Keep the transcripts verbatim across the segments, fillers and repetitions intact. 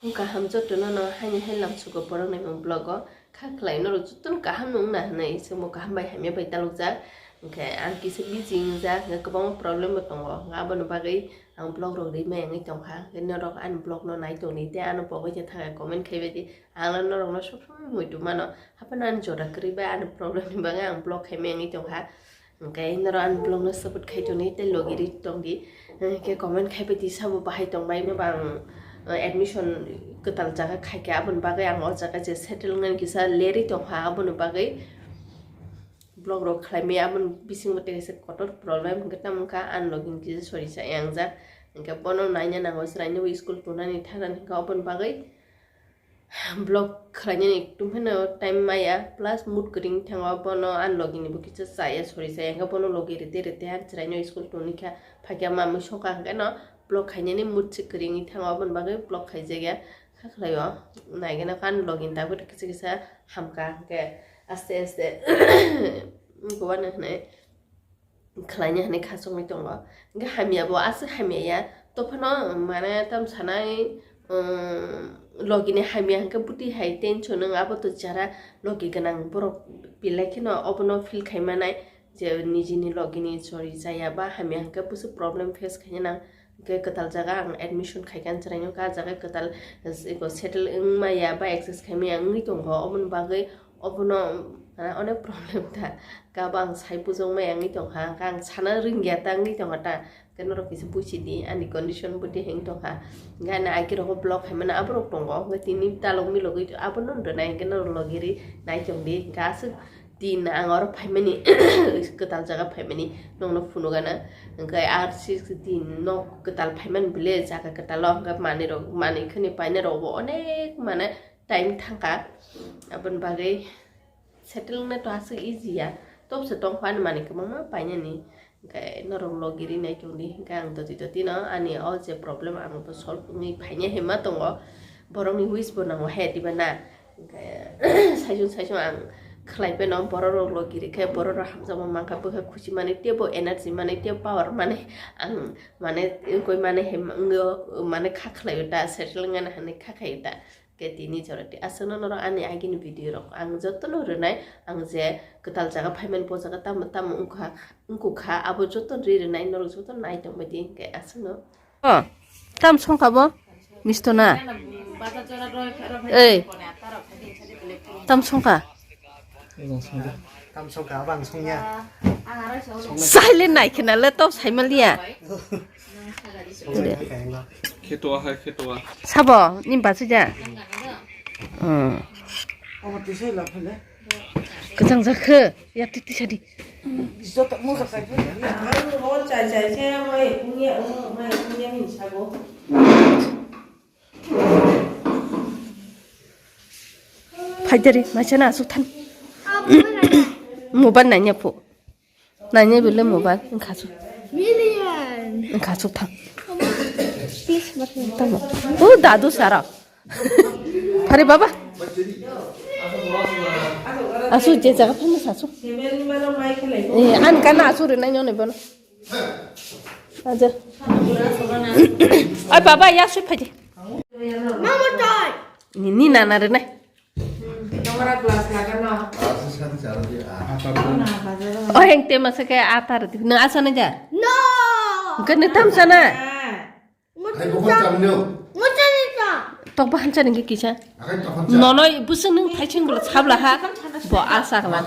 Kaham jotono no haini hai lamsugo borok ni mung vlog o kha khlai norok jotono kaham no wngna hinwi chwngbo kaham bai hamya bai dalokjak. Hwnkhe ang kisa busy wngjak, hwnkhe kwbangma problem bo tongo, hwnkhe aboni bagwi ang vlog rok ri maya wngwi tongkha. Hwnkhe norok ani vlog no nai tongdi tei ano pogwi tei thangwi comment khaibai di. Ang norok no sob somoi muitu mano, haphano ani jora kwrwi bai ani problem ni bagwi ang vlog khai maya wngwi tongkha. Hwnkhe norok ani vlog no support khai tongdi tei logi ri tongdi. Hwnkhe comment khai bai di sabo bahai tongbai no bang, eh, admission kwtal jaga khaikha aboni bagwi ang o jaga je settle wngnani kisa lerwi tongkha aboni bagwi vlog rok khlai maya aboni bisingo tei kaisa kotor problem hwnkhe tamo wngkha ani logi ni kisa sori sa yang jak hwnkhe bono naina nango chwraino bo school tongnani thanani hwnkhe oboni bagwi. Vlog khlainani ekdum phano time maya, plus mood kwrwng thango, bono ani logi ni bo kisa chaya sori chaya, hwnkhe bono logi rite rite ani chwraino school tongwi kha, phaikha mamwi songkha, hwnkhe no vlog khainani mood se kwrwngwi thango, aboni bagwi vlog khaijakya. Kha khlaio, naigwna kha ani logi ni tabuk kisa kisa hamkha, hwnkhe aste aste, wngkha uanw hwnwi. Khlaina hinwi khachoknwi tongo. Hwnkhe hamya bo aswk hamya ya. Tophano mane tamo sanai, um, logi ni hamya hwnkhe bwtwi hai tension wng, abo to jara logi gwnang borok belai kheno obono feel khai manai je nijini logi ni sori chaya ba hamya hwnkhe busu problem face khaina nang. Hwnkhe kwtal jaga ang admission khaikha, chwraino kha jaga kwtal, eko settle wngmaya ba access khaimaya wngwi tongkha, oboni bagwi obono, ah, onek problem ta. Kabo ang sai bujokmaya wngwi tongkha, hwnkhe ang sana rwngya ta wngwi tongkha ta. Hwnkhe norok kisa buchidi ani condition bwtwi wngwi tongkha. Hwnkhe ani agi rogo vlog khaimani aborok tongo, hwnkhe tini talok milogwi abono rwnai, hwnkhe norok logi ri nai tongdi, hwnkhe aswk. Din ang oro phaimani, kwtal jaga phaimani nokno phunukgana. Hwnkhe R six din nok kwtal phaimani bile jaga kwtalo, hwnkhe manwi rok, manwi khani painai rokbo onek mane time thangkha. Aboni bagwi settle wngna to aswk easy ya, tobose tongkha ani manwi kwbangma painani. Hwnkhe norok logi ri nai tongdi, hwnkhe ang doti doti no ani o je problem ang bo solve wngwi phainai hinma tongo, borokni wish bo nango he diba na? Hwnkhe saichung saichung ang khlai phano borok rok logi rikhe borok rok hamjakma mankha, bwkha khuchi manwi teibo energy manwi teibo power manwi ang mane wngkoi mane hinma wngwi o mane kha khlaio ta, settle wngmani hinwi kha khaio ta. Khe tini jora tei aswkno norok ani agini video rok ang jotono rwnai, ang je kwtal jaga phaimani bo jaga tamo tamo wngkha, wngkukha, abo jotono ri rwnai, norok jotono nai tongbai di, hwnkhe aswkno. Oh, tam songkha bo? Misto na? Ei, tam songkha? Tam songkha, abang songya. Silent nai khena le top saimaliya. Khetoa hai, khetoa. Sabo, ni bachai ja? Hmm. Kwchang jakhe, ya titi sadi. Phaidari, maisa na asuk than. Mobile nanya pho. Nanya bile mobile, wngkha su. Wngkha su thang. Tamo. O dadu sara. Phari baba. Asu je jaga phano sasu. Eh, an kana asu rwnai nyo ne bono. Aja. Ai baba ya sui phaidi. Mama tai. Ni, ni nana rwnai. O heng te masa ke atar di. Nang asa na ja? No. Ke ne tam sana? Tok bahan chani ke kisa. Nono busung nung thaising bula sabla ha. Bo asa kala.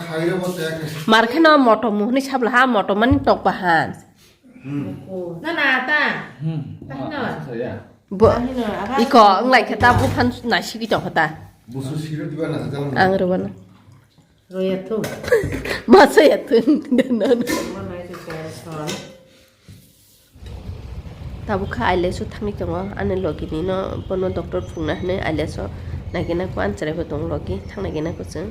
Mar kheno moto muhni sabla ha, moto mani tok bahan. Na na ta. Hmm. Tahino. Bo, iko, wng lai khe ta, buphan naisik tong kha ta. Busu siro diba na hajal. Ang rwbana. Roya thung. Masa ya thung. Mana itu pension. Tabuk kha aileso thangwi tongo, ani logini no bono doctor phungna hinwi aileso naigina ko, ani chwrai bo tongo logi, thang naigina ko chwng.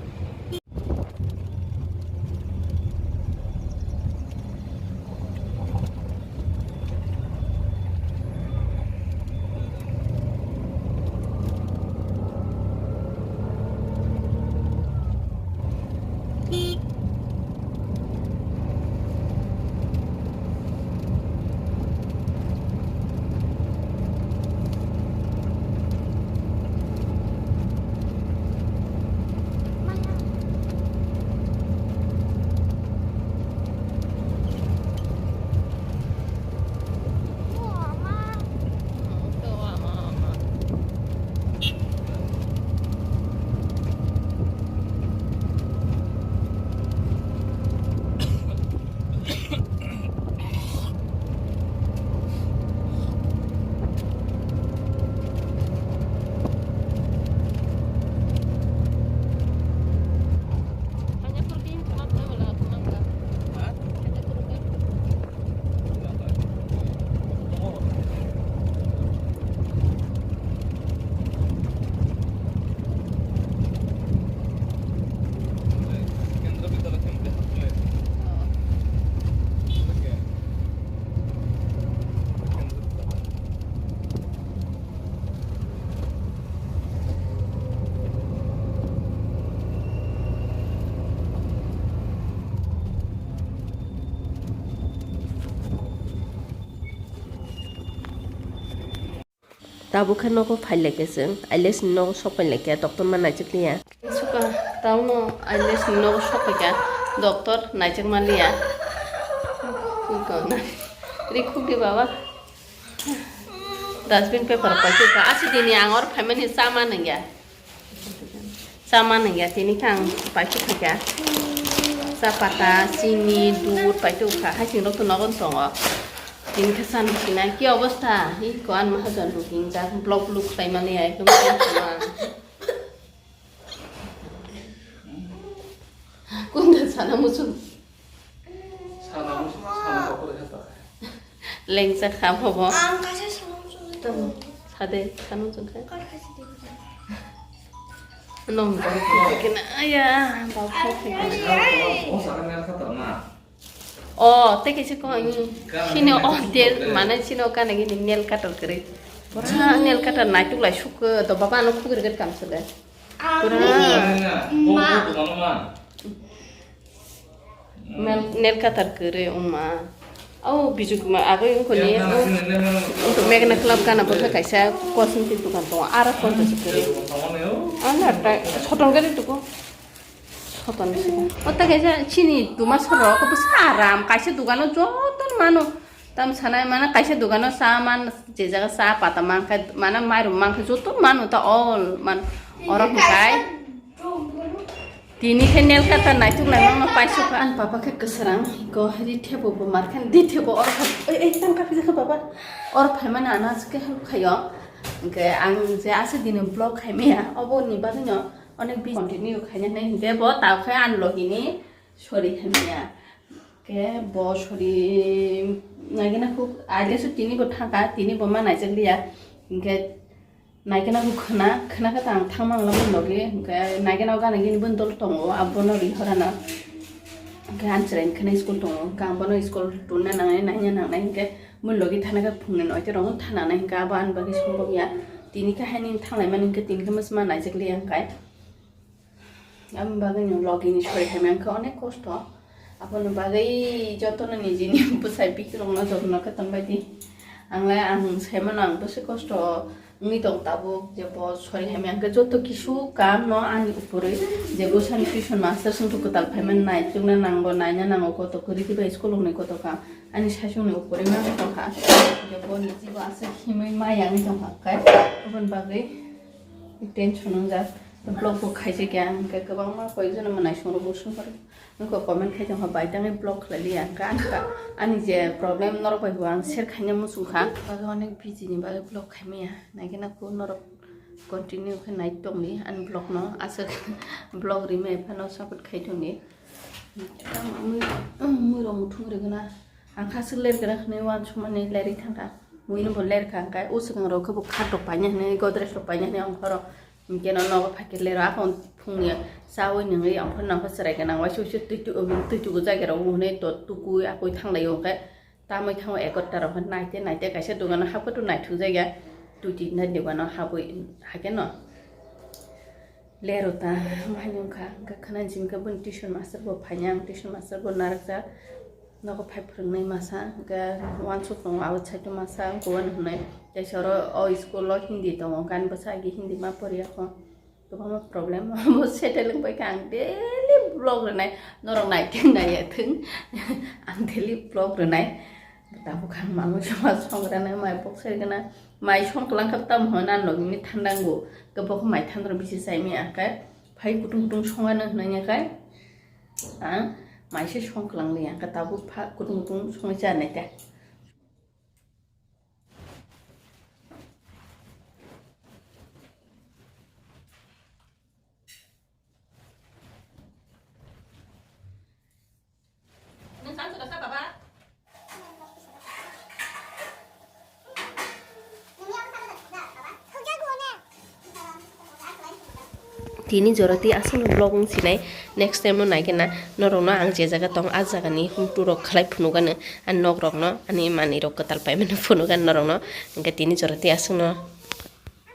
Tabuk khe nogo phai lai khe chwng, Ailes ni nogo sok phai lai khe doctor ma naichik liya. Suka, tauno Ailes ni nogo sok phai kha, doctor naichik ma liya. Ui kona. Ri khuk di baba. Dustbin paper paikhe kha. Asi dini ang or phaimani chama nangya. Chama nangya, tini khe ang paikhe kha. Cha pata, chini, dud paikhe kha. Hai sing rok to nogon tongo. Tini khe san sinai ki obostha? Hi ko an mahajon ruking jak blok bluk khlai mani ai khe. Kunda sana muchung. Sana muchung, sana kokore kha ta. Lengsa kha bobo. Ang kaisa sana muchung. Tamo, sade, sana muchung kha. Kar kaisa di. Nong bor kena, aya, bau kha kena. O sana mel kha ta na. O, tei kaisa ko, hmm, sini o, der, mana sini o kana gini nail cutter kwrwi. Pura nail cutter naituk lai suk, to baba ano khugri gari kam sade. Pura. Nail, nail cutter kwrwi, wngma. O, Bijui Kumar, agoi wngkha ni, o, wngkha Meghna Club gana bwkha kaisa cosmetic dokan tongo, aro ponchash kwrwi. Ano ta, soton gari tuku. Soton bisi. O ta kaisa chini duma sorok, bwsa aram, kaisa dogano joto mano. Tam sanai mano, kaisa dogano cha man, je jaga cha pata mankha, mano mairum mankha, joto mano ta all man. Oro hwnkhe tini khe nail cutter naituk lai mano paisukha. Ani papa khe kwsarang, go ri thebo bo markhan di thebo oro. Ei, ei, tang kaphijak kha baba. Oro phaimani ano aswk khe help khaio. Hwnkhe ang je aswk dini vlog khaimaya, oboni bagwino. Onek bis continue khaina hinwi hinkhe bo tao khe ani logini sori hamya. Khe bo sori naigena khuk aile su tini bo thangkha, tini bo ma naijak liya. Hinkhe naigena khuk khna, khna khe tang thangma wngla boni logi. Hinkhe naigena o gana gini boni dol tongo, abono ri horano. Hinkhe ani chwraini khna school tongo, hinkhe ang bono school tonna nangnai, naina nangnai hinkhe boni logi thana khe phungni noita rok thana nai hinkhe abo ani bagwi sombok ya. Tini khe haini thanglaimani hinkhe tini khe ma naijak liya hinkhe. Aboni bagwi no logini sori hamya wngkha onek kosto. Aboni bagwi jotono nijini bwsai bikrokno jotono khe tongbai di. Ang le ang sai mano ang bwsai kosto wngwi tong tabuk je bo sori hamya wngkha joto kisu kam no ani upurwi je bwsani tuition master songthok kwtal phaimani nai chukna nango naina nango koto kwrwi khe bai school rokni koto kam ani saichungni upurwi manwi tongkha je bo niji bo aswk himwi maya wngwi tongkha khe aboni bagwi tension wngjak. Vlog bo khaijak ya, hwnkhe kwbangma koyekjona mwnaisong rok bo songkar wngkha comment khai tongkha, bai tangwi vlog khlai liya, hwnkhe ani ka-, ani je problem norok bai bo ang share khaina muchung kha. Bagwi onek busy ni bagwi vlog khaimaya, naikhe na kho norok continue khe nai tongdi ani vlog no, aswk vlog rimai phano support khai tongdi. Tamo mui, mui rok muthung rigwna. Ang kha swk ler gra hwnwi uansukmani lerwi thangkha. Muino bo ler kha, hwnkhe o swkang rok khe bo khat rok paina hwnwi, godrej rok paina hwnwi ongkhoro. Hinkhe no nogo phaikhe lero, akon phungni chaui nungwi ongkhor nangkhe chwrai gwnang waisa waisa twi tu-, twi tugu jaga rok hwnwi to tukui akoi thanglaio hwnkhe. Tamwi thango egarota rok naite naite kaisa dogano hapkhe to naithok jagya twi twi na dogano habwi haikhe no. Lero ta, wngkha, wngkha khna jimkhe boni tuition master bo phaina, ang tuition master bo narwkjak, nogo phai phwrwngnai masa, hwnkhe uansuk tongo, abo side o masa, ang kuan hwnwi, kaisa oro o school o Hindi tongo, hwnkhe ani bwsa agi Hindi ma poriya kho, kwbangma problem, omo settle wngpai kha, ang daily vlog rwnai, norok naithung naiya thung, ang daily vlog rwnai. Tabuk ang manwi songma songrana mai bok sai gana mai song kwlang kha tamo hwn ang logini thandango khe bokhe mai thandro bisi chaimi ang khe phai kutung kutung songano hwnwi khe ang mai se song kwlang li ang khe tabuk pha kutung kutung songwi chanai khe. Tini jora tei aswkno vlog wng sinai, next time no naikhe na norokno ang je jaga tong a jagani hum tour rok khlai phunukgano, ani nok rokno, ani manwi rok kwtal paimano phunukgano norokno, hwnkhe tini jora tei aswkno.